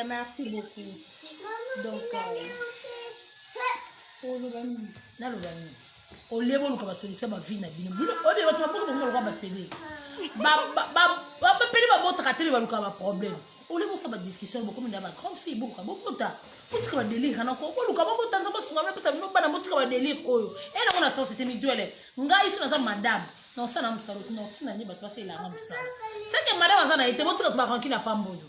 Merci beaucoup. Donc oloba nini? Naloba nini? Olie boluka basolution bavie na bino. Bino oyebi bato maboki bango lokola bapele. Bapele babotaka te, me balukaka baproblème. Olie bosala badiscussion, bokomi na bagrande fille, boluka bobota, botika badelire wana ko boluka bobota. Nzambe asunga bino, apesa bino bana, botika badelire oyo e nango na sens te. Miduele ngai so naza madame, naosala mosala te, naotina nde bato basalelanga mosala. Seke madame aza na ye te, botika baranki na pamba oyo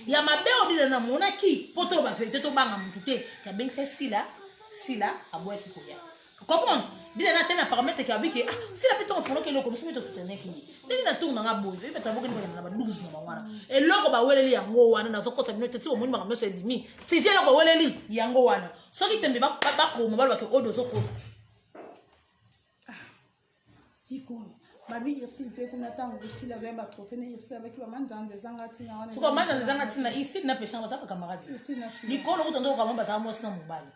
ya mabe. Odile namonaki mpo toloba verité, tobanga motu te. Kabengisa Sila, Sila aboyaki koya. Comprendre dile na te na paramètre ke abiki, ah, Sila mpe ntongo fongoki eloko biso mpe tosouteneki ndenge na tour nanga boye. Oyebi bato babokeli banyama na ba 12 na bango wana, eloko baweleli yango wana. Nazokosa bino te, ti bomoni makambo nyonso ebimi sujet, eloko baweleli yango wana. Soki tembe bakoma balobaki oyo ozokosa. Sikoyo babi Ursule mpe kuna, ntango kosila azwaki batrophée na Ursule, abaki bamanzanza ezanga ntina wana. Sikoyo manzanza ezanga ntina, Ursule na Peshanga baza bacamarade. Ursule na Sila. Likolo kuta nde okama bazala mwasi na mobali.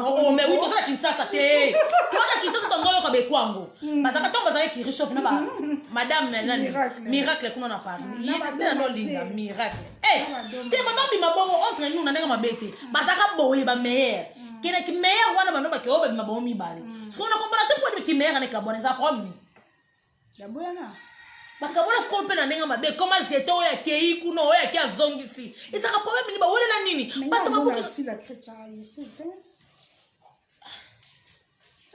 Oh, mais oui, tozala Kinshasa te, toza Kinshasa, tongo oyoka bekwango bazalaka ntongo bazalaki kirishop na ba madame nani. Miracle. Miracle kuna na Paris. Na Ye ba te nanolinga Domase. Miracle. Eh, Na ba te mama bima bongo entre nous na ndenge mabe te, bazalaka boye bameilleur keneki meilleur wana bando bake oyo babima bango mibale. Sikoyo na kompana te mpo ki meilleur wana ekabwana, eza problème nini? Yaboyana. Bakabona sikoyo mpe na ndenge mabe, koma jete oyo akei kuna, oyo ake azongisi, ezaka problème nini? Bawelela nini? Bato maboki. Sila chrétien Ursule te,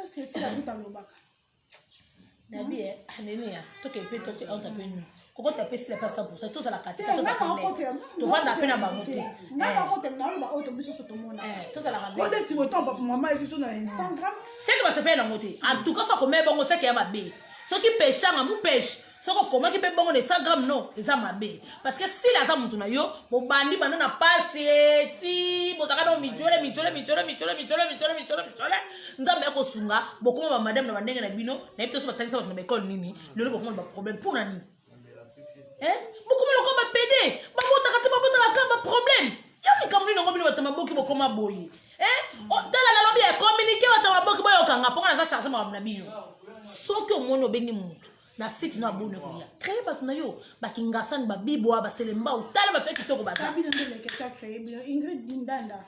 est-ce que Sila kuta alobaka? Nabi nene ya toke mpe toke anta mpe nu kokota mpe Sila mpe 100, tozala katika, Te, tozala nga pene nakotela- tovanda mpe na bango te. Nga nakotela, naloba oyo to biso so tomona. Tozalaka Po ndeti boye, ntango mama esi so na Instagram. Seke basepeli nango te. En tout cas soki akomai bongo, seke ya mabe. Soki peshanga mupeshe, soki okomaki mpe bongo na Instagram, no, eza mabe, parce que Sila aza motu na yo. Bobandi banda na pasi ti bozalaka na mijole mijole mijole mijole mijole mijole mijole mijole. Nzambe akosunga, bokoma bamadame na bandenge na bino. Nayebi te so batangisa bato na baekole nini. Lelo bokoma na baproblème mpona nini? Eh? Bokoma lokola bapede, babotaka te, babotaka kaka baproblème. Ya likambo nini yango bino bato maboki bokoma boye? Eh? Tala, nalobi ya communiqué, bato maboki boyokanga mponga naza charge makambo na bino. Soki omoni obengi motu na site no aboni koya créer bato na yo, bakingasani, babibwa, baselembao, tala bafe kitoko baza. Bino nde lekesa créé bino Ingrid Bindanda.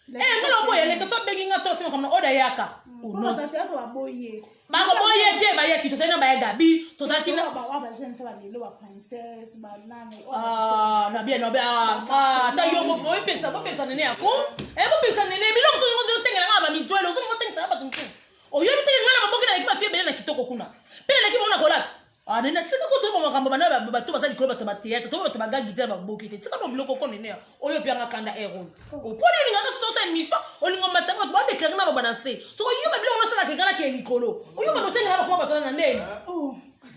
Eh, nga na oboya leke so abengi nga to osema makambo na oyo ayaka. Po bato théâtre baboye. Bakoboye te, bayaki, tozali na baya Gabi, tozalaki na bawa bajeune te, balelo baprincesse banani. Ah, na bien, na bien. Ah, ah, ata yo moko oyepesa, bopesa nene yako. Eh, bopesa nene biloko mosusu ngo ozotengela nga bamijwele, ozolinga otengisa nga bato mosusu. Oyebi te nga na baboki naleki bafie ebele na kitoko kuna, mpe naleki bango na kolata. Ah, nene, tika ko toyeba makambo bana bato baza likolo, bato bateatre to bato bagagi te, baboki te. Tika no biloko ko nene oyo mpe kanda air oyo oponi olingaka soki tosala émission, olinga matanga bato badeklare naloba na se. Soki oyoba biloko osalaka ekalaki ya likolo, oyoba totengela bakoma bato wana na ndeni.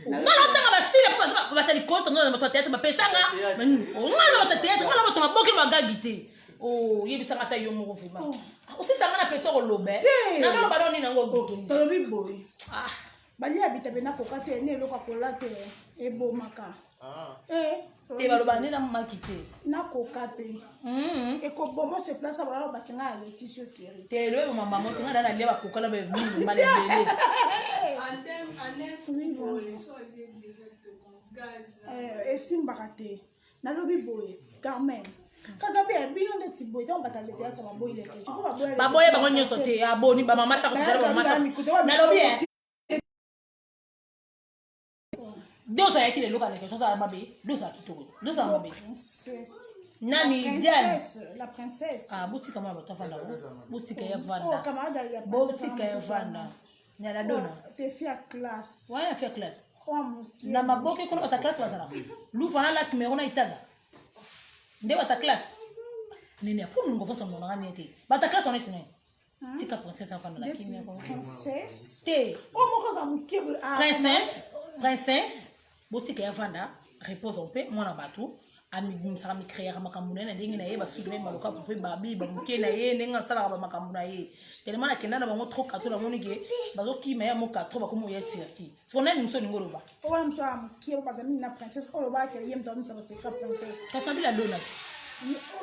Nga na otanga basila mpo baza bato ya likolo, tongo na bato ya teatre bapesanga nga na bato ya teatre, nga na bato maboki na bagagi te. Oyebisanga ata yo moko vraiment osisanga na peti koloba. Te. Nangaloba nao nini yango? Tolobi boye. Ah. Balia bitabe nakoka te ne eloko akola te ebomaka. Eh, te baloba nde na maki te. Nakoka mpe ekoboma se place bala bakenga alekisi yo keri. Te elobi mama bango te, nga na nalia bakoka na bamingi mbala ebele. Oui, bonjour. Eh, esimbaka te. Nalobi boye, Carmen, kaka mpe ya bino ndeti boye, ntango bato ya théâtre baboyi leke po baboya. Baboye bango nyonso te, aboni bamama shaka, tozali bamama shaka. Nalobi e dozo ayaki lelo kaleke, tozala mabe, dozo ya kitoko, dozo ya mabe. Princesse. Nani? La Diane. princesse, la princesse. Ah, botika mwana bato avanda ko, botika ye Oh, vanda. camarade ya princesse. Botika ye vanda nyala dona. Te fi ya classe. Wana fi ya classe. Oyo mokie. Na maboke kuna bata classe bazalaka luva na lak mero na itaga nde bata classe nene mpo nungo vansa monanga nini te, bata classe wana esi nini? Tika princesse avanda na Ndeti kimia ko. Princesse. Te. Oyo moko aza mokie boye. Ah, Princesse, princesse, botika ye avanda, repose mpe mwana bato amibimisaka, mikreaka makambo na ye na ndenge na ye. Basuki na ye maloka mpe babi bamoke na ye ndenge asalaka bamakambo na ye. Telema nakenda na bango trop katro, namoni ke bazokima ya mo katro, bakomi oya Turquie. Siko nani mosu olingi oloba? Oyo mosu ya mokie oyo baza mingi na princesse oyo bayaka ye moto amisa basecret princesse. Kasi nabila dona te.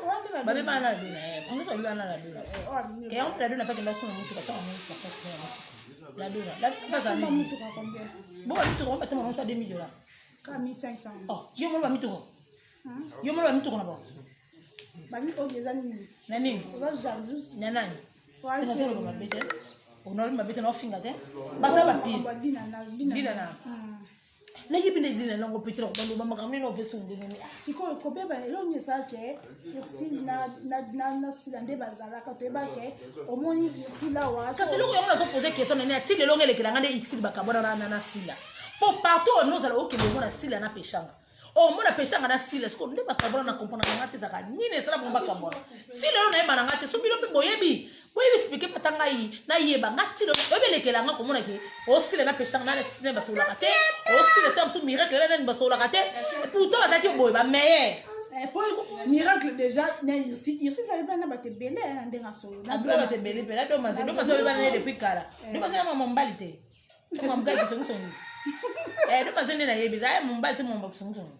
Oyo nde na babebana na dona, eh, princesse babebana na dona. Oyo abimi. Ke yango la dona mpe akenda soma motuka ntango amoni princesse mpe ya motuka la dona, la dona baza Asomba mingi. motuka combien? Bo bamituka mo batema bango 2000 dollars. Ka 1500. Oh, yo mona bamituka, yo mona bamituka na bango. Babi oyo eza nini? Na nini? Oza jalouse. Na nani? Nazoloba mabe te. Onalobi mabe te naofinga te. Baza bapire. Dina na. Nayebi nde dina nango mpe te nakobaloba makambo nini opesi ndenge nini. Sikoyo kobeba eloko nini esala ke Ursule na Sila nde bazalaka toyeba ke omoni Ursule awa. Kasi eloko yango nazopose question nani ati lelo ngelekela nga nde Ursule bakabwana na Sila. Po partout onozala okende omona Sila na Peshanga. Omona Peshanga na Sila sikoyo nde bakabwana na comprendre na nga te ezalaka nini esala bango bakabwana. Ti lelo nayeba na nga te so bino mpe boyebi boyebi explike mpe ata ngai nayeba nga ti lelo oyebi elekela nga komona ke osila na Peshanga na Sila basololaka te osila sila mosusu miracle na nani basololaka te pourtant bazalaki boye ba meilleur. Miracle déjà na Ursule Ursule ayeba na bato ebele na ndenge asolo abeba bato ebele mpe na domaze domaze oyo eza na ye depuis kala domaze ya mama mobali te mobali kisongisongi domaze nde nayebi eza ya mobali te mama kisongisongi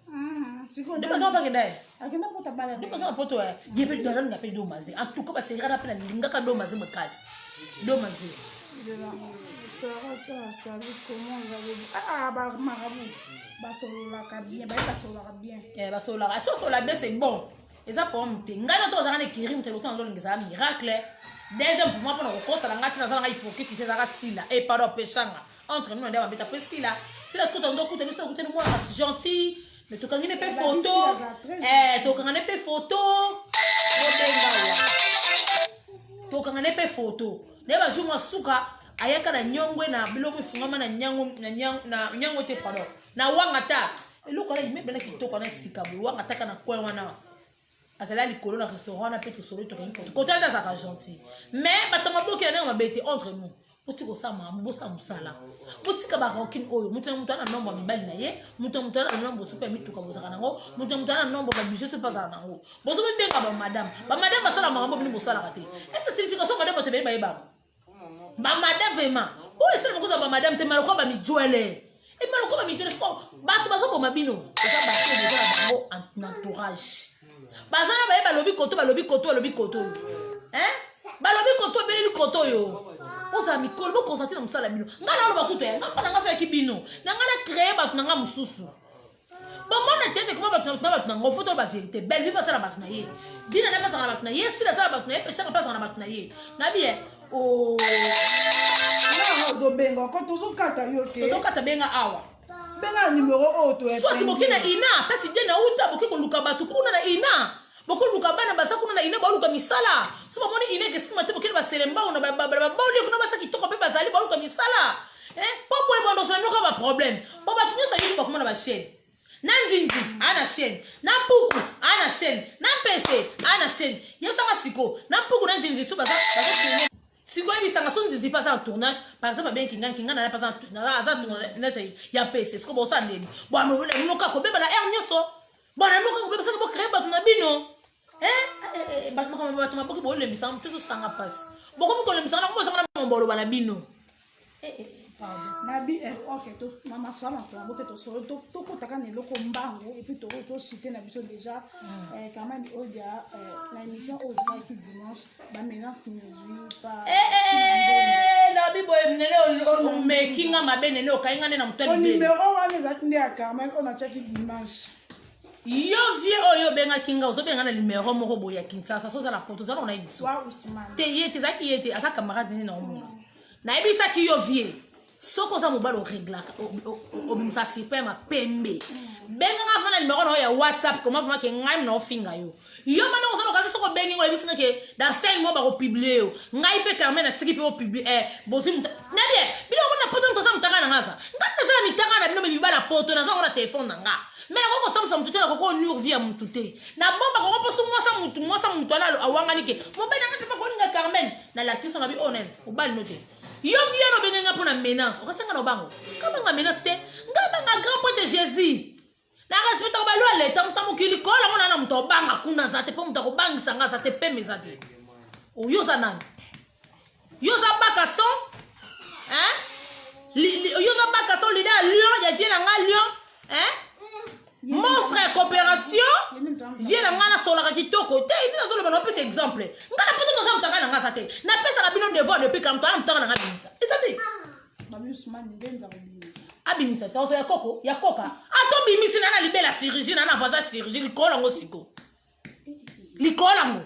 domaze oyo bakenda ye akenda poto abala domaze wa poto ye mpe nalinga mpe domaze en tout cas basengaka na mpe nalingaka domaze makasi domaze basololaka bien baye basololaka bien basololaka so osola bien c'est bon eza problème te ngai na to ozalaka na ekiri moto liboso na nzolinga ezala miracle deuxième pour moi mpona kokosala ngai te naza nanga hypocrite te ezalaka sila e pardon peshanga entre nous na nde mabeta mpe sila sila sikoyo tondo okutani biso okutani mwana kasi gentil mais tokangi ne mpe photo tokanga ne mpe photo bobenga wa tokanga ne mpe photo naye bajour mwa suka ayaka na nyongwe na biloko efungama na nyango na nyango te pardon na wanga ta eloko wana immeuble na kitoko na sika boye wanga taka na coin wana azala likolo na restaurant wana mpe tosolo tokangi photo kotala nde azalaka gentil mais bato maboki na ndenge mabe te entre nous botika kosala makambo bosala mosala botika barancune oyo moto na moto ana nombre ya mibali na ye moto na moto ana nombre soki ya mituka bozalaka nango moto na moto ana nombre babudget soki mpe azala nango bozomibenga bamadame bamadame basala makambo bino bosalaka te ese signification madame bato ebele bayebaka bamadame vraiment oyo esala mokoza bamadame te malokwa bamijwele emalokwa bamijwele siko bato bazoboma bino eza bato oyo boza na bango en entourage baza na baye balobi koto balobi koto balobi koto oyo balobi koto ebeleli koto oyo ozala mikolo boconcentre na mosala bino ngai naloba kutu ya ngai mpo na ngai asalaki bino na ngai na créer bato na ngai mosusu bomona te ete koma bato na bato na ngo foto ba vérité Bellevue mpe asala bato na ye Dina na mpe azala na bato na ye Sila asala bato na ye Peshanga mpe azala na bato na ye nabi ye ozobenga ko tozokata yo te tozokata benga awa benga na numero oyo to soit boke na ina mpasi die na uta boke koluka bato kuna na ina bokoluka bana baza kuna na ina baoluka misala so bamoni ina ekesima te bokende baselembao na baboli kuna basa kitoko mpe bazali baoluka misala mpo boye bondoso na noka baproblème mpo bato nyonso ayoki bakoma na bachaine na nzinzi aa na chaîne na mpuku aa na chaîne na mpese aa na chaîne yebisanga siko na mpuku na nzinzi so baza bazotourne siko yebisanga so nzinzi mpe aza na tournage par exemple abengi kinga kinga na mpe aza tournage ya mpese siko bosala ndeni bwanoka kobeba na aire nyonso bwana noka kobeba soki bocree bato na bino bato maboki bolembisanga moto ezosanga mpasi bokomi kolembisanga nango bozanga na moboloba na bino nabi ok mama soa makambo te tosolo tokotaka na eloko mbango et puis tosite na biso déjà quand même odia na émission oyo tosalaki dimanche bamenace nozwi pa nabi boye nene omeki nga mabe nene okangi nga nde na moto numero wana ezalaki nde ya Carmen oyo natiaki dimanche yo vie oyo obengaki nga ozobenga na numero moko boye ya Kinshasa so oza na poto oza na nayebi biso te ye te ezalaki ye te aza camarade nde na omona nayebisaki yo vie soki oza mobali oreglaka obimisa sperme mapembe benganga va na numero na yo ya WhatsApp koma vraiment ke ngai na ofinga yo yo mana oza lokasi soki obengi ngo oyebisi nga ke dans 5 mois bakopublier yo ngai mpe Carmen atiki mpe opublier bozwi nabie bino omona poto moto aza motaka na nga aza ngai naza na mitaka na bino me mibala poto naza ngo na telefone na nga me nakoki kosambisa motu te nakoki onure vie ya motu te nabomba kongo mposo mwasa motu mwasa motu wana awangani ke mobali nanga sepa kolinga Carmen nalakisa na bi oyo nani mobali no te yo vie no obenge nga mpo na menace okasanga na obango kabanga menace te nga banga grand prêtre Jésus na respectaka balwa leta moto mokili kola ngo na moto obanga kuna aza te mpo moto akobangisa nga aza te peme eza te oyo oza nani yo oza baka son yo oza baka son leader ya lion ya vie na nga lion monstre ya coopération vie na ngai nasolaka kitoko te nde nazoloba na opesa exemple ngai na poto naza motaka na ngai aza te napesaka bino devoir depuis kala moto ana motaka na ngai abimisa eza te abimisa te ozo ya koko ya koka ata obimisi na na libela chirurgie na na voisin chirurgie likolo yango siko. Likolo yango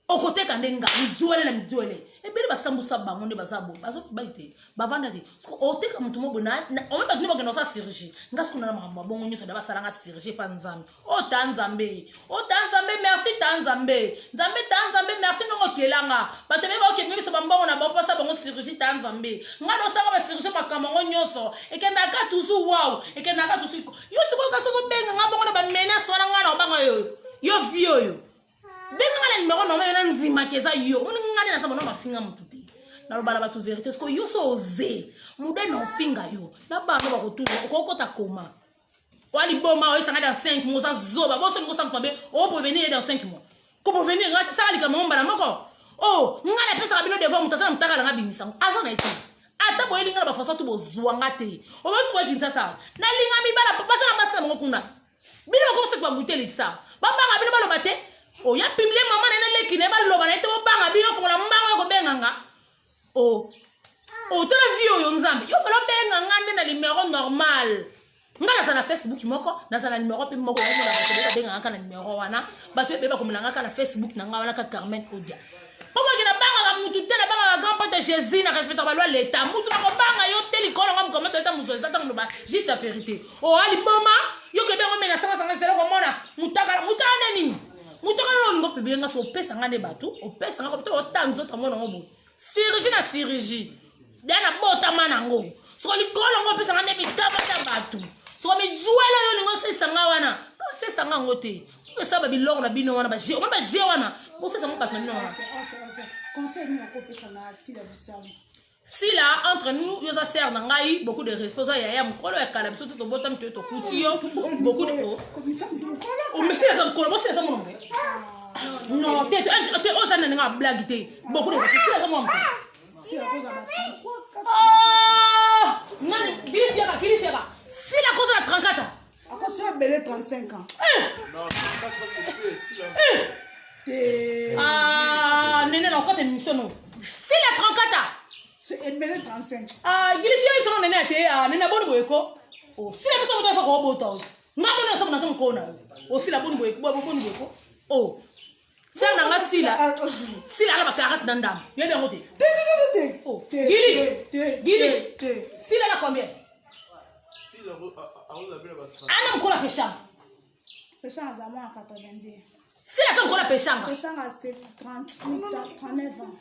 okoteka nde nga mijuele na mijuele ebele basambusa bango nde baza boye bazobai te bavanda te siko oteka motu mo boye ome bato nde bakenda kosala chirurgie nga siko nana makambo ya bongo nyonso da basalanga chirurgie epa nzambe o ta nzambe o ta nzambe merci ta nzambe nzambe ta nzambe merci ndongo okelanga bato ebele bakokende biso bambongo na bango mposa bango chirurgie ta nzambe nga dosanga bachirurgie makambo yango nyonso ekendaka toujours wow ekendaka toujours yo sikoyo kasi ozobenga nga bongo na bamenace wana nga na obanga yo yo vie oyo benga nga na numero normal yo na ndimaka eza yo omoni nga nde naza bona mafinga motu te naloba na bato verité sikoyo yo so oze mude na ofinga yo na bana bakotuna okokota koma oya liboma oyesanga dans 5 mois oza zoba boso olingi osala moto mabe oprevenir ye dans 5 mois koprevenir nga te sala likambo ngo mbala moko o oh, nga napesaka bino devant moto aza na motakala nga abimisa ngo aza na ye te ata boyeli nga na bafaçon tu bozwa nga te oboti koya kinshasa nalinga mibala baza na basi na bango kuna bino bakomisaki babute elekisa babanga bino baloba te oya publie mama na ye na leki na ye baloba na ye te bobanga bino fongola mbanga ya kobenga nga o oh. otala oh, vie oyo nzambe yo fala obenga nga nde na numero normal nga naza na facebook moko naza na numero mpe moko omona bato ebele babengaka kaka na numero wana bato ebele bakomela nga kaka na facebook na nga wana ka carmen odia mpo moke nabangaka mutu te nabangaka grand prêtre jésus na respectaka balwa leta mutu nakobanga yo te likolo nga mokamata ata mozwa eza ntango loba juste la vérité oa liboma yo kebe yango mena sangasanga zela komona mutakala mutakala nde nini mutakala na olingo publie nga so opesa nga nde bato opesa nga kopita ota nzoto yango nango boye chirurgie na chirurgie da na botama nango soko likolo yango opesa nga nde mitaba ta bato soko mijuele oyo olingo osalisa nga wana osesa nga yango te opesa ba biloko na bino wana baje omoni baje wana bosesa yango bato na bino wana conseil nini okopesa na sila bisalu sila entre nous yo oza sere na ngai beaucoup de respect oza yaya mokolo ya kala biso to tobotami toye tokuti yo beaucoup de omesila eza mokolo bosila eza mwana moke non te te oza na ndenge ya blague te beaucoup de respect sila eza mwana moke ah! nani gilisi yaka gilisi yaka sila koza na 34 ans akosi ebele 35 ans eh! Non, 34 c'est peu sila eh! te ah nene na okota émission no sila 34 ans ebele 35 ah gilisi yo isongo nene te ah nene boni boye ko oh sila biso moto afa ko bota o nga mona naza naza mokolo na yo osila boni boye boni boye ko oh sala na nga sila ah, sila ala bakarate na ndambo yebi yango te oh. gili gili sila na combien ana mokolo ya peshanga peshanga aza mwana 82 sila aza mokolo ya peshanga peshanga c'est 38 39 ans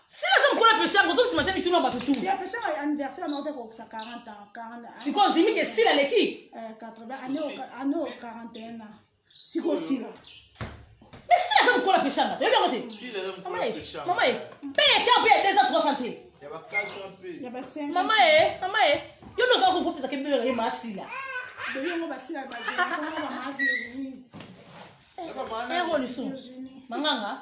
sila aza mokolo ya peshanga ozondima te mituna bato tu ya peshanga anniversaire na ote kokokisa 40 ans 40 sikoyo ondimi ke sila aleki 80 année 41 ans sikoyo sila mais sila aza mokola peshanga toyebi yango te mama ye mama ye mpe ete mpe ya 2 ans 3 ans te mama ye mama ye yo nde ozala kokopesa ke bino ye masila ero lisu manganga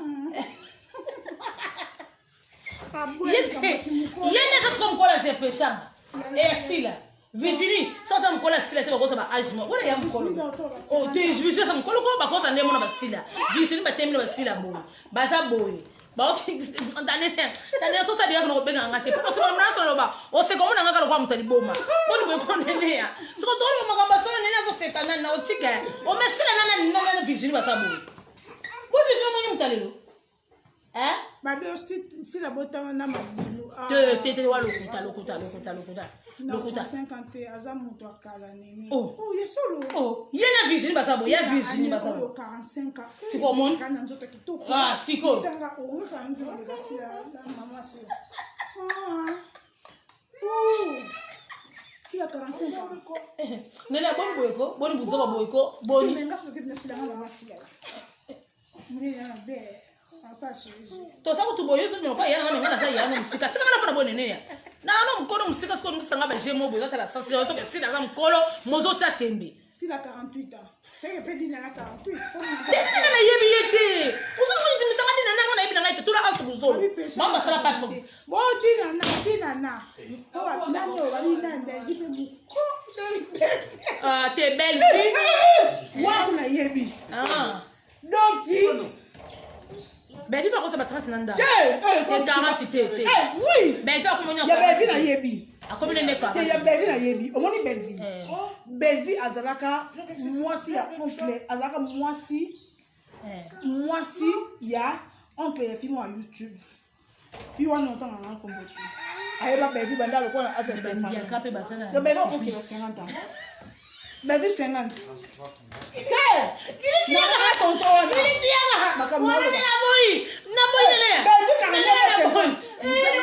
ye nde aza sikoyo mokolo aza peshanga esila Virginie, so aza mokolo asila te bakoza ba age moko wana ya mokolo oh, te Virginie aza mokolo ko bakoza nde mona basila Virginie batemi na basila boye baza boye tane sosa deya kona kobenga nga te po osema mna solo ba oseka omona nga kaka lokola moto ya liboma boni boye ko nene ya soko toloba makambo ya solo nene azoseka nani na otika omesila nana nana Virginie baza boye bo Virginie omoni moto ya lelo Eh? Babe osila botama na madilu. Ah. Te te te wa lokuta lokuta lokuta lokuta. Lokuta. 50 te aza moto akala nene. Oh. Oh ye solo. Oh, ye na Virginie baza bo, ya Virginie baza bo. 45 ans. Siko mon. Kana nzoto kitoko. Ah, siko. Tanga o ka nzoto leka sila la mama sila. Ah. Oh. Sila 45 ans. Nene boni boye ko, boni buzoba boye ko, boni. Mais nga soki na sila nga mama sila. Toza kutu boye ozo mema kwa yana nga menga naza yana mosika tika nga nafana boye nene ya nano mokolo mosika sikoyo misanga ba jemo boye ozatala sansi oyo soki esila aza mokolo mozotya tembe sila 48 ans seke mpe dina na 48 te nanga nayebi ye te ozondimisanga dina nanga nayebi na ngai te tula anse bozolo mama basala papi bo dina na dina na nani oyo babi na belgi mpe moko te belle vie waku nayebi ah. donc Bellevue bakosa ba 30 na ndako. Te 40 te te. Oui. Bellevue akomi ya Bellevue nayebi. Akomi nde 40. Te ya Bellevue nayebi. Omoni Bellevue. Bellevue azalaka mwasi ya oncle, azalaka mwasi. Mwasi ya oncle ya fille moko ya YouTube. Fille wana otanga na kombo te. Ayeba Bellevue banda lokola na asa Bambiaka mpe baza na Bellevue okokela 50 ans. Bellevue 50. Te! Nanga tonton wana. Makambo wana wana. nde naboyi naboyi nene Bellevue 49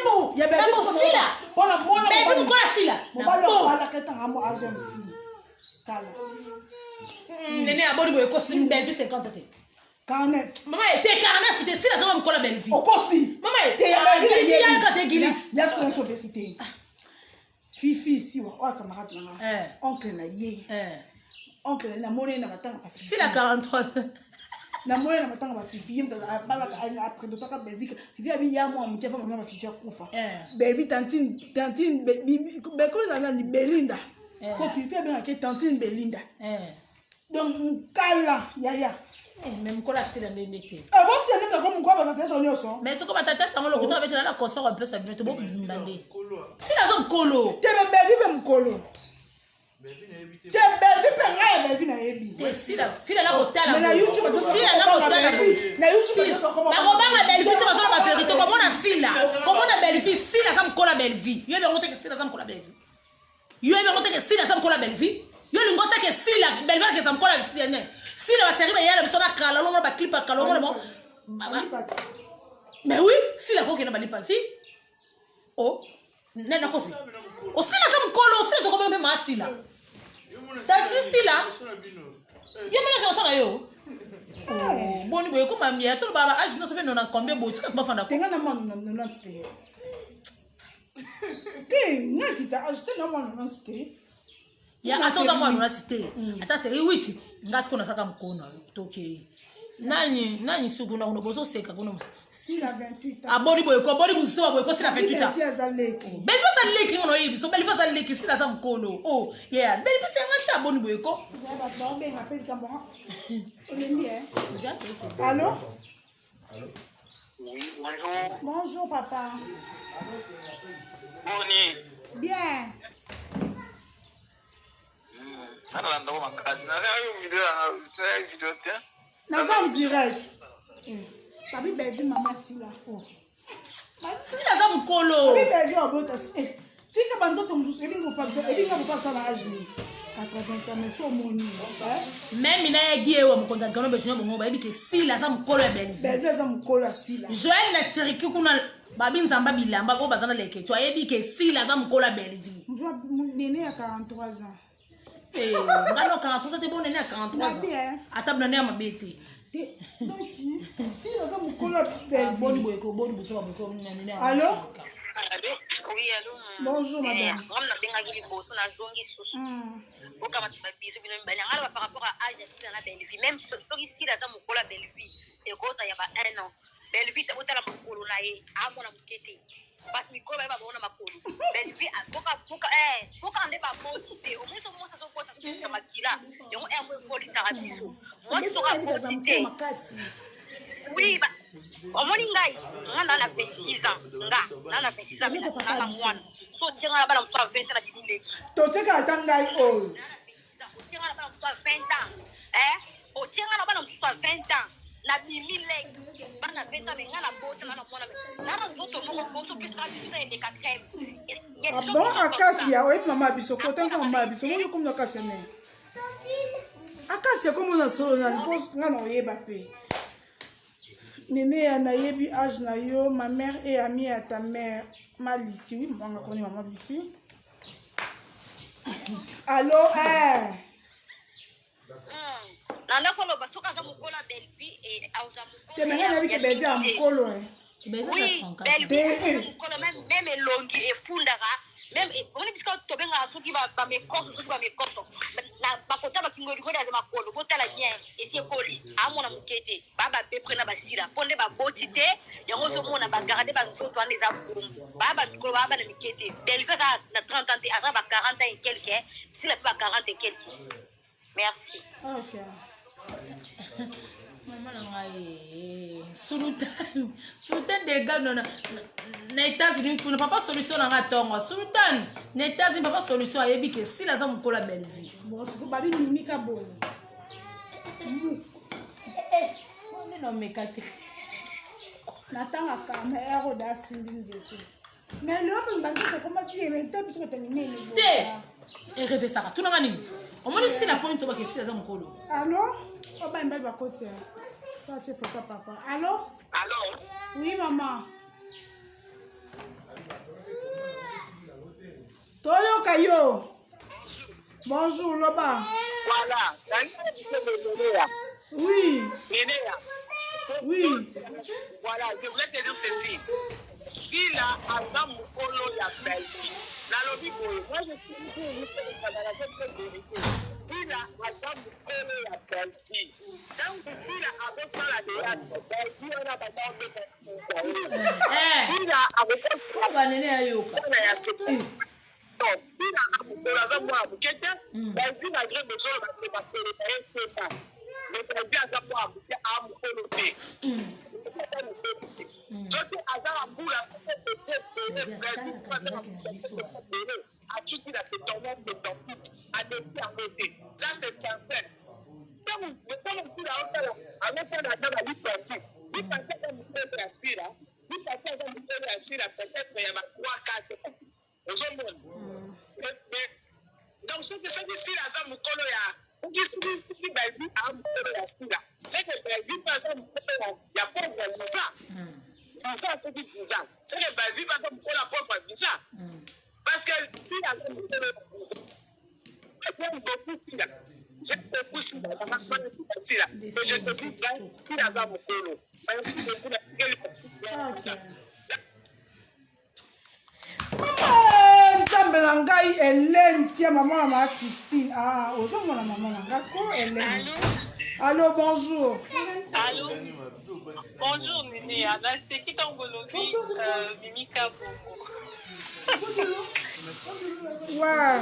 50. Ya Bellevue Nakosila. Mpona mwana Bellevue mokolo asila mobali Nabo. abalaka etanga mo agent fille. Kala. Nene aboni boye ekosi Bellevue 50 te. 49. Mama ye te 49 te sila azanga mokolo ya Bellevue. Okosi. Mama ye Te ya Bellevue Giliti yaka te Giliti. Ya sikoyo nyonso vérité. Fifi siwa oyo camarade na nga. Eh. Oncle na ye. Eh. Oncle na ye namoni ye na matanga ba Fifi. Sila 43. Namoni ye na matanga ba Fifi ye moto abalaka apredotaka Bellevue. Fifi abi ya mwa moke avant mama ba Fifi akufa. Eh. Bellevue tantine tantine Be- comment ezala nani Belinda. Eh. Po Fifi abengaka ye tantine Belinda. Eh. Donc mukala yaya. Eh, mais mokolo asila ndenge te. Abosi ya ndenge mokolo bazatata nyonso. Mais soki batata ntango lokuta babetela na concert bapesa bino te bobunda nde. Sila aza mokolo. Te me Bellevue mpe mokolo. Te Bellevue mpe ngai ya Bellevue nayebi. Te sila fila na kotala. Mais na YouTube tozo- sila na kotala. Bellevue. Na YouTube Sila. tozo koma- Nakobanga Bellevue te bazoloba ba vérité komona sila. Komona Bellevue sila aza mokolo ya Bellevue. Yo yango te ke sila aza mokolo ya Bellevue. Yo yango te ke sila aza mokolo ya Bellevue. Yo lingo te ke sila Bellevue akeza mokolo ya sila ne. Sila ba série ba yala biso na kala lomona ba clip ya kala lomona bon. Mais oui, sila kokenda balipa si. Oh, nani akofi? Osila aza mokolo, osila tokobenga mpe maasila. Tati sila. Yo mona chanson na yo. Oh, boni boye koma mia to ba ba age nyonso mpe nona combien boye tika bafanda Te ngai na mwana na 90 te. Te ngai kita age te na mwana 90 te. Ya ata oza mwana nona te. Ata série 8 nga sikoyo nasaka mokolo na yo tokei. Nani nani suku kuna kuna bozoseka kuna. Sila 28 ans. Aboni boye ko boni buzoba boye ko sila 28 ans. Bellevue aza leki. Bellevue aza leki ngono oyebi so Bellevue aza leki sila aza mokolo. Oh, yeah. Bellevue senga te aboni boye ko. Eza bato baobenga mpe likambo yango. Olembi eh? Allô? Oui, bonjour. Bonjour papa. Boni. Bien. Nalanda ngo makasi. Nasala video nasala video te. Naza en direct. Eh. Babi Bellevue mama Sila. Oh. Sila aza mokolo. Babi Bellevue abota. Eh. Tika banzoto mosusu ebingi kopa biso ebingi kopa biso na age nini 80 ans mais so omoni. Meme na ye Guy wa mokonzi ya Gano Bejino bongo bayebi ke Sila aza mokolo ya Bellevue. Bellevue aza mokolo ya Sila. Joël na Turquie kuna babi nzamba bilamba oyo baza na leke tu ayebi ke Sila aza mokolo ya Bellevue. Mjua nene ya 43 ans. Eh, nga no 43 ans te bon nene ya 43 ans. Nabi, eh. Ata bina ya mabe te. Te donc Sila aza mokolo ya Bellevue. Boni boye ko boni buzoba boye ko nene ya. Allô? Allô? Oui, allô. Bonjour, madame. Nga nabengaki liboso nazongi susu. Okamata babiso bino mibale. Nga loba par rapport à âge ya Sila na Bellevue. Même soki Sila aza mokolo ya Bellevue, ekoza ya ba 1 an. Bellevue otala makolo na ye, amona moke te. Bato mikolo bayeba bango na makolo. Bellevue boka nde baboti te. Omoni soki mwasi azobota azobota makila, yango yango ekolisaka biso. Mwasi soki aboti te. makasi. Oui, ba omoni ngai nga na na 26 ans nga na na 26 ans mais na na mwana so otie nga na bana mosusu ya 20 ans na bimi leki Toteka ata ngai oyo. otie nga na bana mosusu ya 20 ans eh otie nga na bana mosusu ya 20 ans na bimi leki bana 20 ans mais nga na bota na na mwana na na nzoto moko boso pesaka biso eleka crème. Ah bon akasia oyebi mama ya biso kotanga mama ya biso moni komi na akasia ne akasia komona solo na mpo nga na oyeba mpe nene ya nayebi age na yo ma mère est amie ya ta mère ma Lucie oui mama nga koni mama Lucie allo eh nanda koloba soki aza mokolo ya Bellevue aza mokolo te me ngai nayebi ke Bellevue ya mokolo eh Bellevue Oui, aza 34. Bellevue Te- aza mokolo même même elongi efundaka même omoni bisika tobengaka soki bamekoso soki bamekoso bakota bakingolikoli aza makolo botala bien esi ekoli amona moke te baa bapepre na basila mpo nde baboti te yango ozomona bagarde banzoto wana eza bongo baa bamikolo baa bana mike te. Bellevue aza na 30 ans te, aza ba 40 ans et quelque, sila mpe ba 40 et quelque. Merci. Ok. Mama na ngai Sultan Sultan Delgado na États-Unis kuna papa solution na nga ntongo Sultan na États-Unis papa solution ayebi ke Sila aza mokolo ya Bellevue. Bon, sikoyo babi mimika bongo. Nga na omeka te. Natangaka mais heure oyo da asimbi nzete. Mais lelo mpe banzete ekoma bien mais te biso bato ya minene. Te. Erevesaka. Tunanga nini? Omoni sila poni tobaka esila aza mokolo. Allo? Oba mibali bakoti ya. Toi tu photo papa. Allo? Allo? Oui maman. Toyoka yo. Bonjour Loba. Voilà. Oui. Oui. Voilà, je voulais te dire ceci. Sila aza mukolo ya Belgique. Nalobi boye, moi je suis pour vérité. Sila aza mukolo ya Belgique. Tango Sila azosala théâtre, Belgique wana banda obeta banene ayoka Sila aza mokolo aza mwana moke te Belvi malgré bozolo bato bakolo na ye sema mais Belvi aza mwana moke a mokolo te soki aza na mbula soki ebele Belvi aza na mbula atuti na 79 78 aleki yango te ça c'est sincère ntango ntango sila aosala azosala ata ba lipati lipati aza mokolo ya sila lipati aza mokolo ya sila peut-être ya ba 3 4 ozomona donc soki soki sila aza mokolo ya soki soki soki belvi aa mokolo ya sila seke belvi mpe aza mokolo ya pauvre visa visa soki visa seke belvi mpe aza mokolo ya pauvre visa parce que sila aza mokolo ya visa j'aime beaucoup sila j'aime beaucoup sila sila mais je te dis vrai sila aza mokolo merci beaucoup natikeli. Mama nzambe na ngai Hélène sia mama na ma Christine ah ozomona mama na ngai ko Hélène. Allô, bonjour. Allô. Bonjour Néné, naseki ntango olobi Mimi Kabongo. Ouais.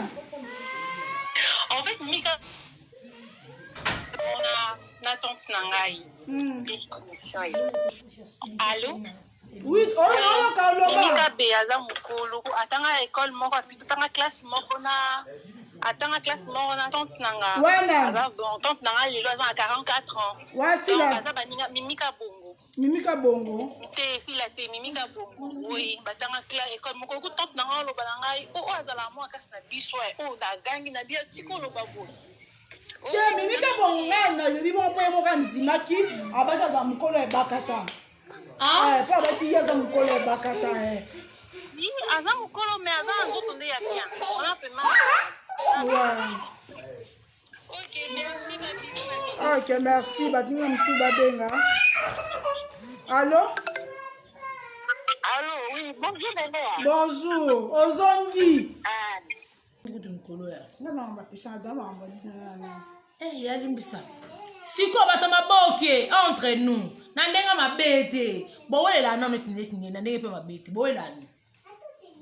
En fait, Mimi Kabongo na tante na ngai. Allô? Oui, oyoka oloba. Mimi Kabe aza mokolo atanga école moko atanga classe moko na atanga classe moko na tante na nga. Wana. Aza bon tante na nga lelo aza na 44 ans. Wa sila. Donc aza baninga Mimi Kabongo. Mimi Kabongo. Te sila te Mimi Kabongo. Oui, batanga classe école moko ku tante na nga oloba na ngai o o azala mwa kasi na biso o na gangi na bia tiko oloba boye. Te Mimi Kabongo ngai nalobi bongo mpo ye moko andimaki abaki azala mokolo ebakata. Ah, eh, po abaki ye aza mokolo ya bakata eh. Aza mokolo mais aza na nzoto nde ya bien. Wana pema. Ouais. Ok, merci ba bisous. Ok, merci. Baninga mosusu babenga. Allô? Allô, oui, bonjour Nene. Bonjour. Ozongi. Ah. Kutu mikolo ya. Nga na bapesa na makambo na. Eh, ya limbisa. Sikoyo bato maboke entre nous na ndenge mabe te bowelela nano esinde na ndenge mpe mabe te bowelela nano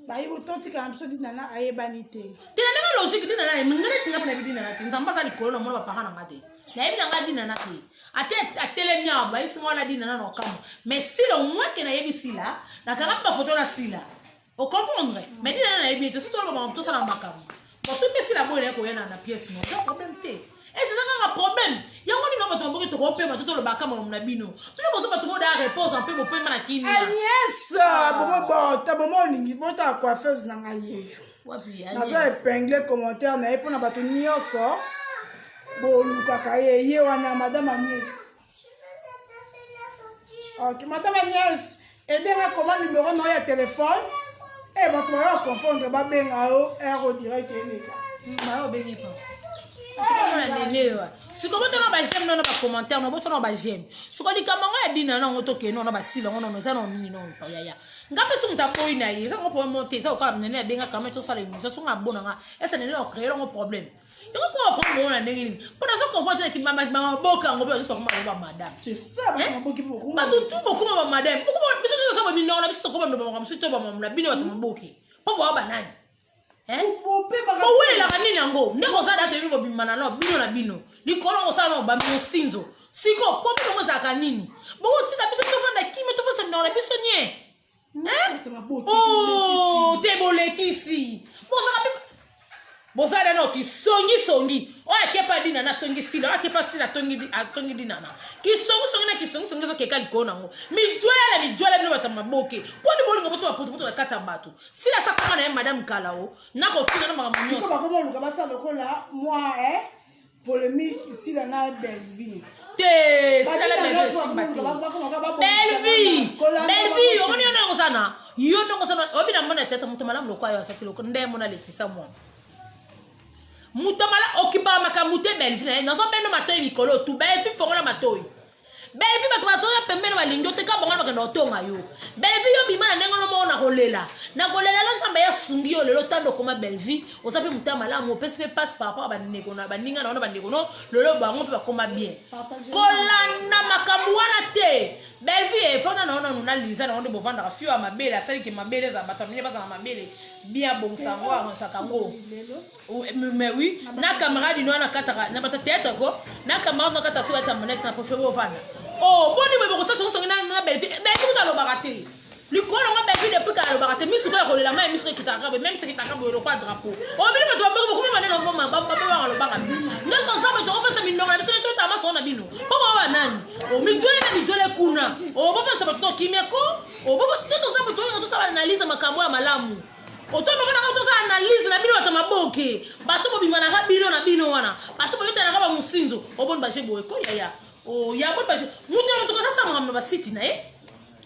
bayebi totikala biso dinana ayebani te te na ndenge logique dinana ngai neti ngai mpe nayebi dinana te nzambe aza likolo na mona baparent na ngai te nayebi na ngai dinana te ate atelemi awa bayebisi ngai wana dinana na okamwa mais sila omweke nayebi sila nakanga mpe bafoto na sila O comprendre? Mais dina na yebi te soki toloba makambo tosala makambo. Bon soki mpe sila boye naye koya na pièce no eza problème te. Ese eza kaka problème. Yango nini bato maboke tokopema to tolobaka makambo na bino. Bino bozo bato moda repose mpe bopema na kimia. Agnès, bomo bota bomo olingi bota coiffeuse na ngai yeyo. Wapi Nazo épingler commentaire na ye mpo na bato nyonso bolukaka ye ye wana madame Agnès. Ok, madame Agnès, aidez-moi comment numéro na yo ya téléphone. Eh, bato baya confondre babenga yo heure direct eleka. Bayo obengi pa. Omona nene wa. Siko botana ba j'aime nono ba commentaire no botana ba j'aime. Siko likambo ngo ya dina nango tokende nono basila ngo nono eza na nini nono pa yaya. Nga pe soki moto aboyi na ye eza ngo problème te eza kokala nene abenga quand même tosala émission soki abona nga ese nene ocréer ngo problème. Yango po ba problème na ndenge nini? Po nazo comprendre te mama mama boka ngo pe bazo koma ba madame. C'est ça ba maboki bokoma. Bato tout bokoma ba madame. Bokoma biso toza ba minoko na biso tokoma ndoba makambo biso to ba mama na bino bato maboki. Po ba ba nani? Bowelelaka nini yango nde boza date bino bobimana no bino na bino likolo kosala no bamiosinzo siko po bino bozalaka nini bokotika biso tofanda kimia tofandisa minoko na biso nie Oh, te bolekisi bozalaka mpe bozala nano kisongisongi oyo. akepa dinana atongi sila, oyo akepa sila atongi dinana. Kisongisongi na kisongisongi ezokeka likolo nango. Mijwela na mijwela bino bato ya maboke. Poni bolingo boso bapotopoto na kati ya bato. Sila sakoma na ye madame Kalao, na kofinga na makambo nyonso. Siko bakoma luka basala lokola mwa eh polemique sila na Bellevue. Te sila na Bellevue esimba te. Bellevue, Bellevue omoni yo ndenge osana, yo ndenge osana obi na mona tete moto malamu lokwa yo asati loko nde mona Laetitia mwana. Moto mala okipaka makambo te Bellevue na ye nazo beno matoi mikolo tu Bellevue fongola matoi. Bellevue bato bazoya pembeni balingi yo te ka bango bakenda kotonga yo. Bellevue yo bima na ndenge no moko na kolela. Na kolela lo Nzambe ya sungi yo lelo tando koma Bellevue oza pe moto ya malamu opesi pe passe par rapport ba ndeko na baninga na yo na bandeko no lelo bango pe bakoma bien. Kolanda makambo wana te. Bellevue efanda na yo nanu na Liza na yo nde bovandaka fio ya mabele asali ke mabele ezala bato ya minene bazala mabele bien abongisa yango arrangeaka yango. Mais oui, na camarade no na kataka na bata théâtre ko na camarade no kata so ata monesi na préféré ovanda. Oh, boni boye bokota songo songo na na Bellevue. Bellevue kuta alobaka te. Likolo ngo Bellevue depuis kala alobaka te. Misu ko ya kolela mai misu ekitaka boye, même soki ekitaka boye lokwa drapeau. Oh, bino bato baboko bokoma manene ngo ma ba ba ba alobaka. Nde toza bato tokopesa minoko na biso nde totala masolo na bino. Po ba ba nani? Oh, mijole na mijole kuna. Oh, bofandisa bato to kimia ko. Oh, bo toza bato oyo tosala analyse makambo ya malamu. Otondo bana ko tosala analyse na bino bato maboke. Bato bobimanaka bino na bino wana. Bato bobetanaka ba musinzo. Oboni baje boye ko yaya. Oh, ya boni baje. Mutu na mutu kasa makambo na ba site na ye.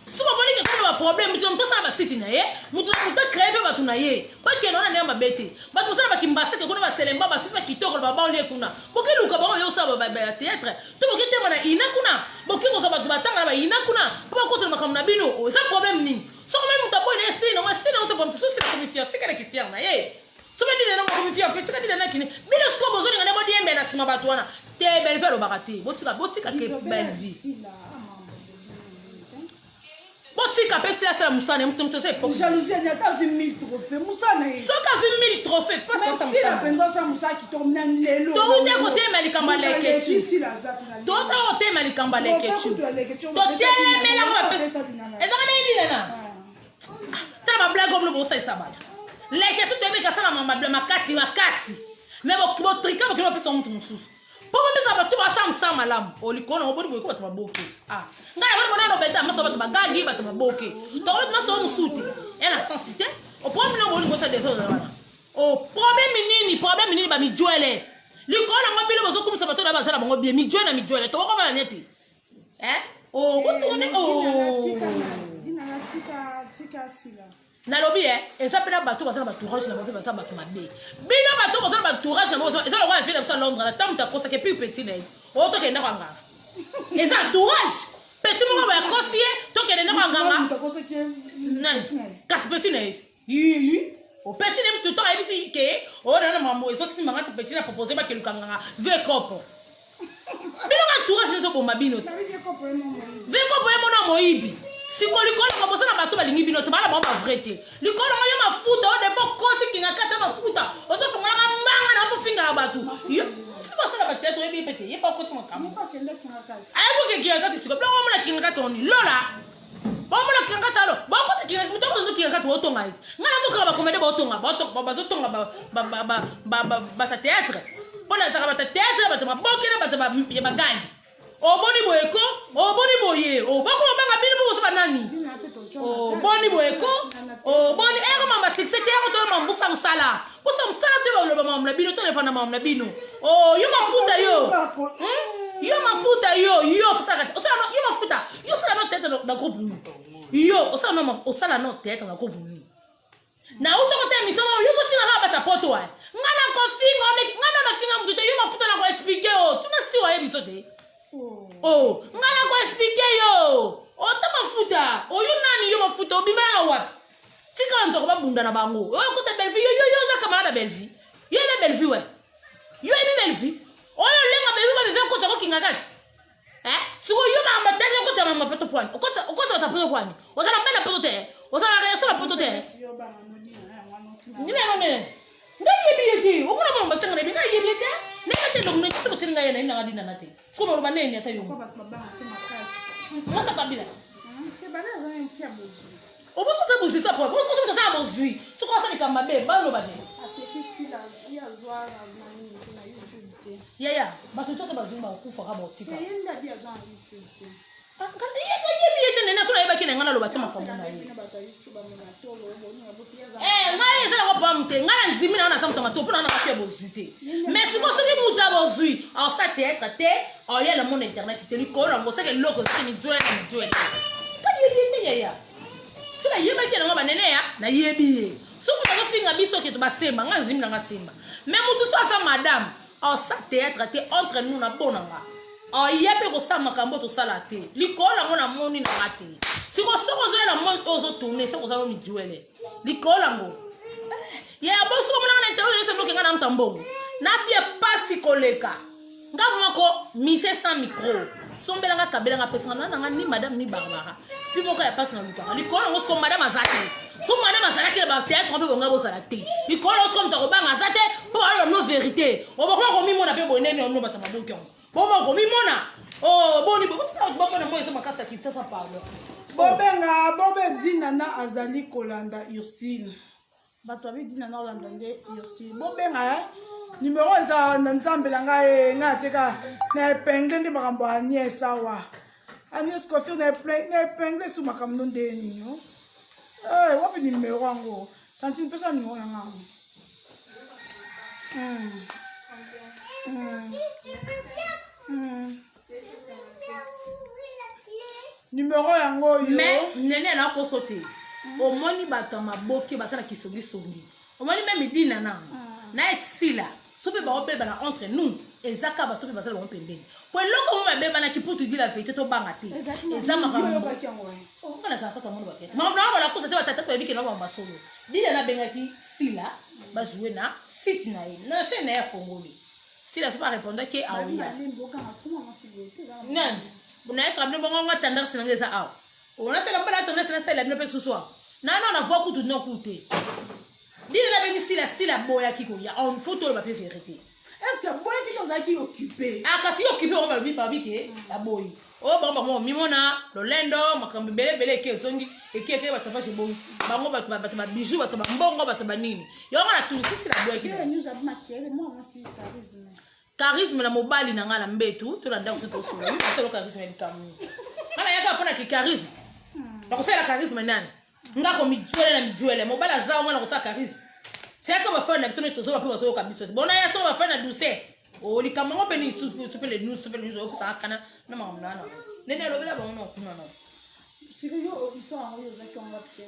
Soki omoni ke koma ba problème, mutu na mutu asala ba site na ye, mutu na mutu acree pe bato na ye. Bakende wana ndenge mabe te. Bato bosala ba kimbaseke kuna ba selemba ba fifa kitoko ba banlieue kuna. Bokeluka bango yo osala ba ba théâtre. To boketema na ina kuna. Boke kozwa bato batanga na ba ina kuna. Po bakotela makambo na bino. Eza problème nini? Soki omoni moto aboyi na ye esili nango esili nango soki moto susi na komi fier tika na kifier na ye soki dina nango akomi fier pe tika dina na kini bino sikoyo bozolinga nde bodiembe na nsima bato wana te Bellevue alobaka te botika botika ke Bellevue botika pe sila asala mosala na ye moto moto eza epoque jalousie ani ata azwi 1000 trophée mosala na ye soki azwi 1000 trophée parce que sila mpenza osala mosala kitoko na lelo touta kotema likambo ya leketu Tota otema likambo ya leketchu. Totelemela ko bapesa. Ezaka na yini na. Tala ba blague omlo bosalisa bato. Leketchu toyebi kasala mabla makati makasi. Mais bo bo trika bokende bapesa mutu mosusu. Po bapesa bato basala mosala malamu. Olikolo nango boni boye ko bato maboke. Ah. Ngai namoni monano beta maso bato bagangi bato maboke. Tokobeta maso mosusu te. Ya na sens te. Opromi nango olingo osala desordre wana. Oh, problème nini? Problème nini ba mijuele? Likolo nango bino bozokumisa bato na baza na bango bien mijuele na mijuele tokoko bana neti. Eh? Oh, botourne oh. Nalobi eh, eza mpe na bato baza na batourage na bango mpe baza bato mabe. Bino bato boza na batourage na bango eza lokola vie na biso ya Londres na ntango moto akosaki epuis petit na ye. Oyo tokende ndako ya nganga. Eza entourage. Petit moko boye akosi ye, tokende ndako ya nganga. Nani? Kasi petit na ye. Yiyi opeti ne mutu to ayebisi ke oyo na makambo ezosimba nga te peti na propose bakeluka nganga ve kopo bino nga entourage nde ezoboma bino ti ve kopo ye mona moyibi siko likolo yango boza na bato balingi bino te bana bango bavrai te likolo yango yo mafuta oyo depo koti kinga kati ya mafuta ozofungolaka mbanga na ofingaka bato yo basala bateatre oyebi ye pe te ye pa okoti makambo ayebi okekinga kati siko biloko omona kinga kati oni lola bomona kingakati alo bokota kingakati moto akozo kingakati botonga ye ngai nazokaka bakomede botonga bazotonga bata théâtre mpo nazalaka bata théâtre bato maboke na bato ya bagangi oboni boye ko oboni boye oboko obanga bino mpo bozo banani oboni boye ko oboni eko mamba succès te eko tolo mambusa mosala busa mosala te baloba makambo na bino tolefana makambo na bino yo mafuta yo yo mafuta yo yo osala yo mafuta yo osala no théâtre na groupe nini yo osala no osala no théâtre na groupe nini na uta kota émission moko yo ozofinga kaka bata poto wa nga na kofinga omeki nga na nafinga moto te yo mafuta na koexplike yo tuna si oyebi biso te o nga na koexplike yo ota mafuta oyo nani yo mafuta obimela na wapi tika banzoko babunda na bango oyo kota bellevue yo yo yo oza camarade ya bellevue yo oyebi bellevue we yo oyebi bellevue oyo olenga bellevue babeve okota kokinga kati Eh? Sikoyo yo makambo tali okota makambo poto pwani. Okota okota bata poto pwani. Oza na mbana poto te. Oza na relation na poto te. Nini yango nene? Ngai yebi ye te. Omona mama basenga na yebi ngai yebi ye te. Ngai te ndoko neti boteli ngai na nanga dina na te. Sikoyo maloba nene ata yo. Mwasa kabila. Oboso oza bozwi sa po. Boso oza na bozwi. Sikoyo asala likambo mabe baloba te. Asekisi la ye azwa na nini na YouTube. te. Yaya, bato toto bazwi bakufaka baotika. Ye nde abi aza na YouTube te. Yebi ye te nene, so nayebaki na ngai naloba te makambo na ye. Eh, ngai eza nango problème te. Ngai na ndimi na yo, naza moto ya matolo mpo na nga na ya bozwi te. Mais sikoyo soki moto ya bozwi aosa théâtre te, aoya na mona internet te, likolo nango seke eloko ezaki midwele na midwele. Kadi yebi ye te yaya. So nayebaki ye nango banene ya nayebi ye. Soki moto azofinga biso ke to basemba, ngai nzimi na nga semba. Mais moto so aza madame, aosa théâtre te entre nous na bona nga. Aya mpe kosala makambo tosala te. Likolo nango namoni na nga te. Siko soki ozoya na moi oyo ozotourne, soki oza no mijuele. Likolo nango. Ya boso omonaka na internet nyonso nokenga na mta mbongo. Nafia pasi koleka. Nga vraiment ko mise sans micro. Sombela nga kabela nga pesa nga na nga ni madame ni Barbara. Fi moko ya pasi na lukaka. Likolo nango siko madame aza te. So madame azalaki na ba théâtre mpe bonga bozala te. Likolo nango siko moto akobanga aza te mpo baloba no vérité. Obokoma komimona mpe boye ndeni ono bato maboki yango. Boma komimona. Oh boni botika bato bafanda moi eza makasi na Kinshasa pardon. Bobenga bobe Dinana azali kolanda Ursule. Bato babi Dinana olanda nde Ursule. Bobenga eh. Numero eza na nzambe na ngai eh, ngai atika na epingle nde makambo ya Agnès awa. Agnès Kofir na epingle su makambo no nde nini oh. Eh, wapi numero yango? Tantine pesa numero na ngai. Numero yango oyo. Mais nene nakoso te. Omoni bato ya maboke baza na kisongisongi. Omoni meme dina na na esila. So mpe baobebana entre nous eza kaka bato mpe baza na bango pembeni. Po eloko mo babebanaki pour te dire la vérité tobanga te. Eza makambo. Okoka nazala kosa mona bato. Makambo na bango nakosa te batata toyebi ke na bango basolo. Dina nabengaki Sila ba jouer na site na ye. Na chaîne na ye afongoli. Sila soki arépondaki aoya. Nani? Nayesaka bino bongo nga tendance na nga eza awa. Onasala mbala tendance nasalela bino mpe susu awa. Nano na voix kutu no kutu te. Dina nabengi Sila, Sila aboyaki koya. On faut toloba mpe vérité. Est-ce que aboyaki to ozalaki occupé? Ah kasi yo occupé bango balobi babi ke aboyi. Oyo bango bango mimona lolendo makambo ebele ebele eke ezongi eke eke bato page ebongi. Bango bato bato ba bijoux bato ba mbongo bato ba nini. Yo nga na tunisi Sila aboyaki. Dieu nous a maquillé moi moi si charisme. Charisme na mobali na nga na mbetu to na ndako so tosolo. Yo solo charisme ya likambo. Nga na yaka pona ki charisme. Nakosala charisme nani? Nga ko mijuele na mijuele mobali aza nga na kosala charisme. Seyaka bafani na biso nde tozoba mpe bazoyoka biso te. Bona ya solo bafani na douceur. O likambo yango mpe nini supele news supele news oyokisaka kana na makambo na wana. Nene alobela bango na kuna na.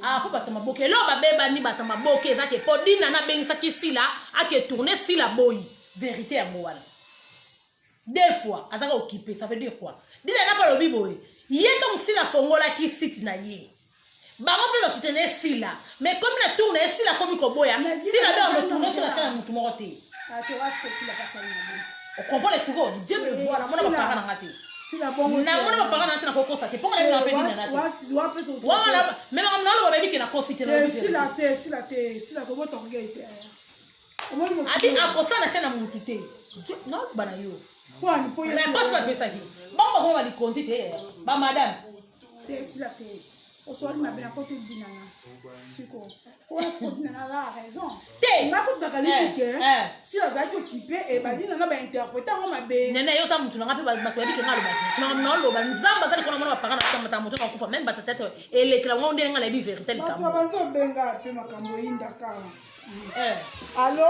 Ah, mpo bato maboke eloko babebani bato maboke eza ke mpo dina nabengisaki sila ake tourne sila boyi verité yango wana. Deux fois azaka occupé, ça veut dire quoi? Dina na palobi boye ye ntango sila afongolaki site na ye bango mpe basoutenir sila mais komi na tour na ye sila akomi koboya sila be yango tourne so na chaine ya motu moko te. Okomprendre sikoyo Dieu me voit namona baparent na nga te namona baparent na nga te nakokosa te mpo nga nayebi na mpe dina na te wana me makambo naloba bayebi ke nakosi te. Sila te sila te sila kobota orgueil te. Abi akosala na chaine ya mutu te. Naoloba na yo. Réponse bapesaki bango bakoma balikonzi te ba madame. Te sila te oswali mabe na kote dinana siko wana siko dinana la raison te nga kutu nakanisi ke sila azalaki okipe e badinana bainterprete yango mabe. Nene yo oza mutu na nga mpe bato bayebi ke nga aloba te makambo na oloba nzambe aza likolo mona bapaka na kotamata moto na kokufa meme batata te elekela ngo ndenge nga nayebi vérité likambo. Bato babanzi obenga mpe makambo eyindaka. Allô?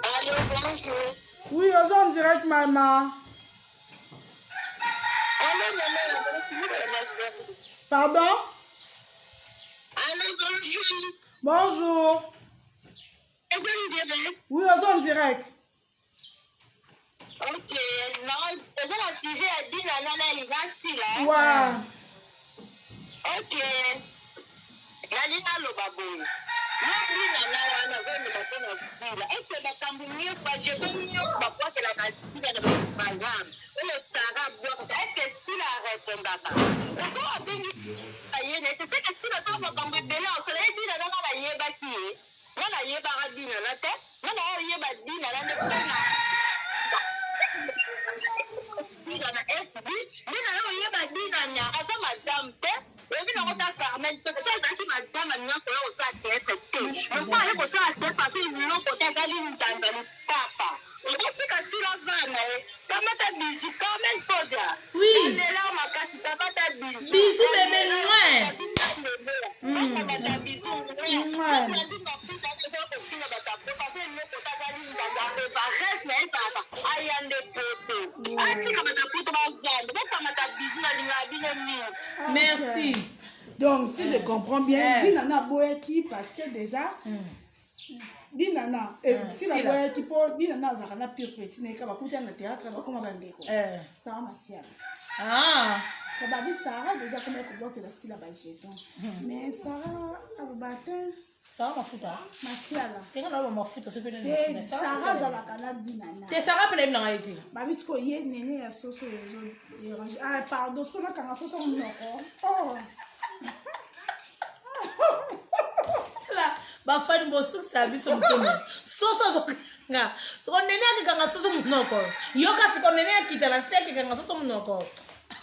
Allô, bonjour. Oui, oza en direct, maman. Allô, maman. Pardon? Allô, bonjour. Bonjour. Oui, oza en direct. Ok, non, eza na sujet ya Dina na nani na Sila. Ouais. Ok. Nali naloba boye. Yo Dina na wana azoloba mpo na Sila. Est-ce que makambo nyonso bajeto nyonso babwakela na Sila na ba Instagram oyo Sarah abwakaka est-ce que Sila arépondaka? Ozo abengi ye na ye te c'est que Sila aza makambo ebele asala ye Dina na nga nayebaki ye. Nga nayebaka Dina na te. Nga na oyeba Dina na nde mpona Dina na SB nde na yo oyeba Dina na aza madame te. Oyebi nango ta Carmen te soki azalaki madame alingaki koya kosala theatre te lokola aye kosala theatre aza eloko te aza linzanza lipapa okotika sila vaa na ye kamata bisous Carmen Podia Oui. nalela yo makasi kamata bisous Bisous, bébé, mouais. kamata bisous Mouais. aya nde poto atika bato ya poto bavanda bokamata bizu nalingaka bino mingi Merci. Donc, si je comprends bien, Eh. Dinana aboyaki parce que déjà, Dinana, eh, si Sila. aboyaki po Dinana azalaka na pure petit na ye kaka bakutana na théâtre bakoma bandeko. Eh. Sarah Masiala. Ah. Babi Sarah déjà koma kobwakela Sila ba jeton. Mais Sarah aloba te Sarah mafuta. Masiala. Tenga na mafuta soki nini Te mafuta. Sarah azalaka na Dinana. Te Sarah pe na ngai te. Babi sikoyo ye nene ya soso ezo dérange. Ah pardon, sikoyo nakanga soso monoko. Oh. La bafani bosukisa biso motema. Soso azokanga. Siko nene akekanga soso monoko. Yoka siko nene akita na se akekanga soso monoko.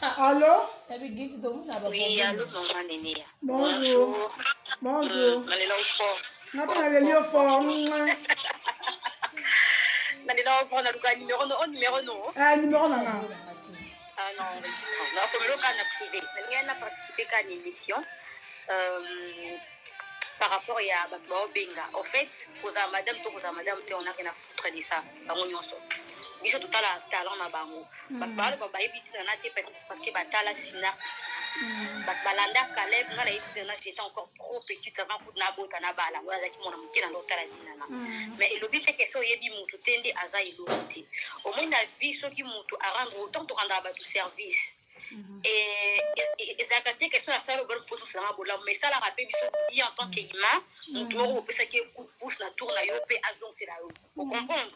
Allô? Yabi giti tomona ba. Oui, allô, maman Nénéa. Bonjour. Bonjour. Nalela yo fort. Nga mpe naleli yo fort. Mouah. Nalela yo fort, naluka numéro no, oh numéro no. Eh, numéro na nga. Ah non, enregistrant. Nakomela kaka na privé. Nalingai na participer kaka na émission. Euh, par rapport ya bato baobenga en fait kozala madame to kozala madame te on a rien à foutre de ça bango nyonso biso totala talent na bango bato baloba bayebi ntina na te parce que batala sina bato balanda caleb nga nayebi ntina na j'étais encore trop petite avant kutu nabota na bala ngo azalaki mwana moke na ndotala dinana mais elobi te ke so oyebi motu te nde aza eloko te omoni na vie soki motu arendre autant torendaka bato service ezalaka te question ya sala obala mposo osalanga bolamu mais esalaka mpe biso bien en tant que humain motu moko opesaki ye coup de pouce na tour na yo mpe azongisela yo ocomprendre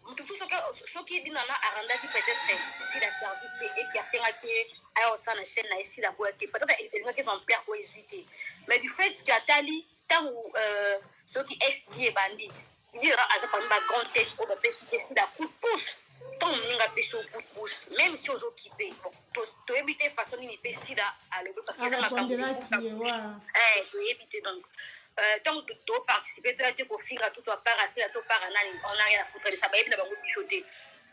motu mosusu soki dinana arandaki peut-être sila service mpe eki asengaki ye aya kosala na chaîne na ye sila aboyaki peut-être elingaki exemplaire oyo ezwi te mais du fait que atali ntango soki sb ebandi dinana aza parmi ba grande tête oyo bapesi te sila coup de pouce ntango moninga apesi yo coup de pouce même si ozokipe bon toyebi te façon nini mpe sila alobi parce que eza makambo Arepondelaki ye wa. toyebi te donc ntango toparticipe toya te kofinga to toapara sila topara nani on a rien à foutre de ça bayebi na bango biso te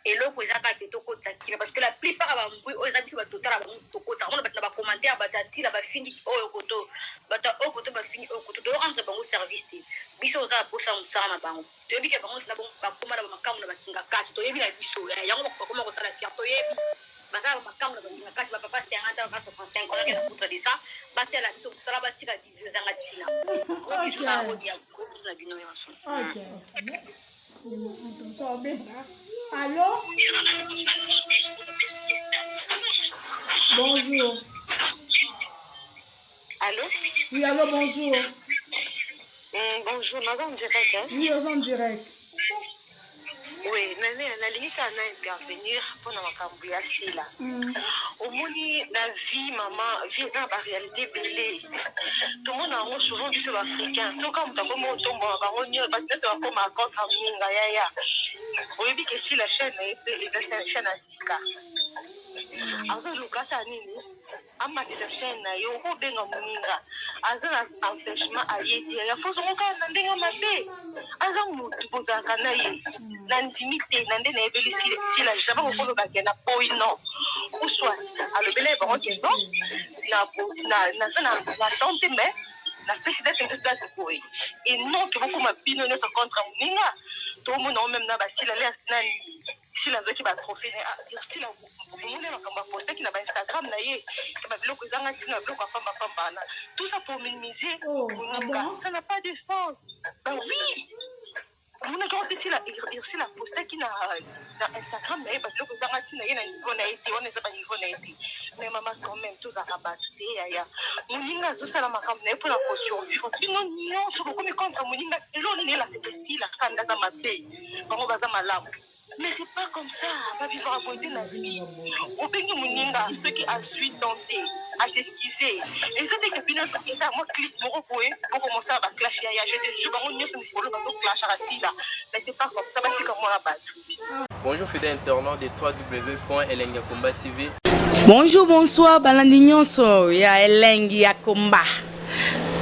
eloko eza kaka te tokotisa kimia parce que la plupart ya bambwi oyo eza biso bato totala bango tokotisa mona bato na bacommentaire bato ya sila bafingi oyo koto bato ya oyo koto bafingi oyo koto torendre bango service te biso oza na posa ya mosala na bango toyebi ke bango na bakoma na bamakambo na bakinga kati toyebi na biso yango bakoma kosala fier toyebi baza na bamakambo na bakinga kati bapapa 50 bapapa 65 on a rien à foutre de ça basala biso mosala batika biso ezanga ntina gros bisous na odia gros bisous na bino nyonso Ok. Moto mosusu aobenga. Allô? Bonjour. Allô Oui, allô, bonjour. Bonjour, naza en direct. Hein? Oui, oza en direct. Oui, nane nalingi kaka na intervenir mpona makambo ya sila. Omoni na vie mama, vie eza na baréalité ebele. Tomona yango souvent biso baafricain. Soki kaka moto akomi otomboka bango nyonso, bato nyonso bakóma contre moninga yaya. Oyebi ke sila chaîne na ye mpe eza chaîne ya sika. Azoluka asala nini? Amatisa chaîne na ye, okobenga moninga aza na empêchement aye te ya fozongo kaka na ndenge mabe aza motu bozalaka na ye na ndimi te na nde nayebeli sila jamais okoloba ke na boyi non ou soit alobela ye bango ke non naza na temps te mais napesi date mosusu date boye et non ke bokoma bino nyonso contre moninga tomona o meme na basila le nani sila azwaki batrophée sila omoni makambo apostaki na bainstagram na ye ke babiloko ezanga ntina babiloko ya pambapamba wana tout ça pour minimiser Oh, ah moninga bon? ça n'a pas de sens bah oui omonaki yango te sila ursile apostaki na instagram na ye babiloko ezanga ntina ye na niveau na ye te wana eza baniveau na ye te mais mama quand même tozalaka bato te yaya moninga azosala makambo na ye mpona kosurvivre bino nyonso bokomi contre moninga eloko nini elaseke sila kanda aza mabe bango baza malamu mais c'est pas comme ça bavivaka boye te na vie obengi moninga soki azwi temps te as'excuse eza te ke bino soki eza mwa clip moko boye bokomosala baclash yaya je te jure bango nyonso mikolo bazoclashaka sila mais c'est pas comme ça batika mwana bato Bonjour fidèles internautes de www.elengakomba TV. Bonjour, bonsoir, balandi nyonso ya elengi ya combat.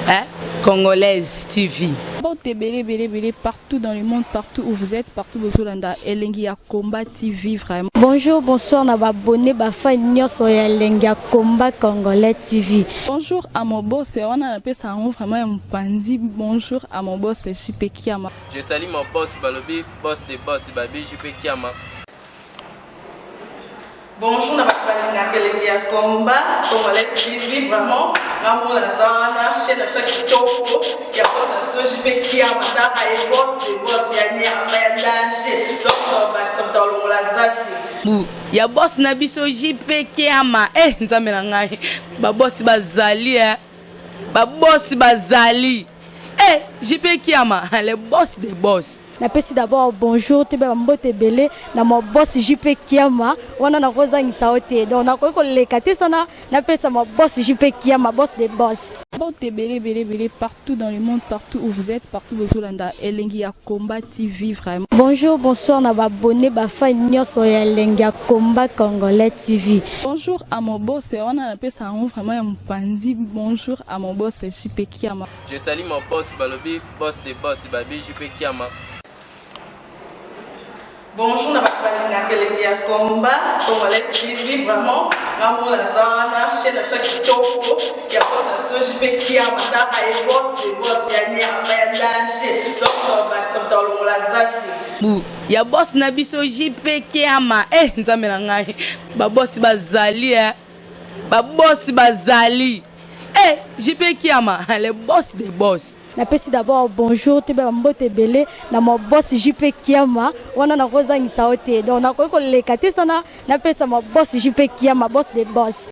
Hein? Congolaise TV. Mbote ebele ebele ebele partout dans le monde, partout où vous êtes, partout bozolanda elengi ya combat TV vraiment. Bonjour, bonsoir na ba abonné ba fan nyonso ya elengi ya combat congolais TV. Bonjour à mon boss, wana napesa yango vraiment ya mopanzi. Bonjour à mon boss JP Kiama. Je salue mon boss balobi boss de boss babi JP Kiama. Bonjour na bato balingaka elengi ya combat congolais TV vraiment nga mona naza wana chaîne na biso ya kitoko ya boss na biso JP Kiama taka ye boss de boss ya nyama ya danger donc bakisa moto alongola zaki Bu ya boss na biso JP Kiama eh nzambe na ngai ba boss bazali eh ba boss bazali eh JP Kiama le boss des boss. Napesi d'abord bonjour toyeba ba mbote ebele na ma boss JP Kiama wana nakozangisa yo te donc nakoki koleka te sana napesa ma boss JP Kiama boss de boss. Mbote ebele ebele ebele partout dans le monde, partout où vous êtes, partout bozolanda elengi ya combat TV vraiment. Bonjour, bonsoir na ba abonné ba fan nyonso ya elengi ya combat congolais TV. Bonjour à mon boss, wana napesa yango vraiment ya mopanzi. Bonjour à mon boss JP Kiama. Je salue mon boss balobi boss de boss babi JP Kiama. Bonjour na bato balingaka elengi ya combat congolais TV vraiment nga mona naza wana chaîne na biso ya kitoko ya boss na biso JP Kiama taka ye boss de boss ya nyama ya danger donc bakisa moto alongola zaki. Bu ya boss na biso JP Kiama eh nzambe na ngai ba boss bazali eh ba boss bazali eh JP Kiama le boss des boss. Napesi d'abord bonjour toyeba ba mbote ebele na ma boss JP Kiama wana nakozangisa yo te donc nakoki koleka te sana napesa ma boss JP Kiama boss de boss.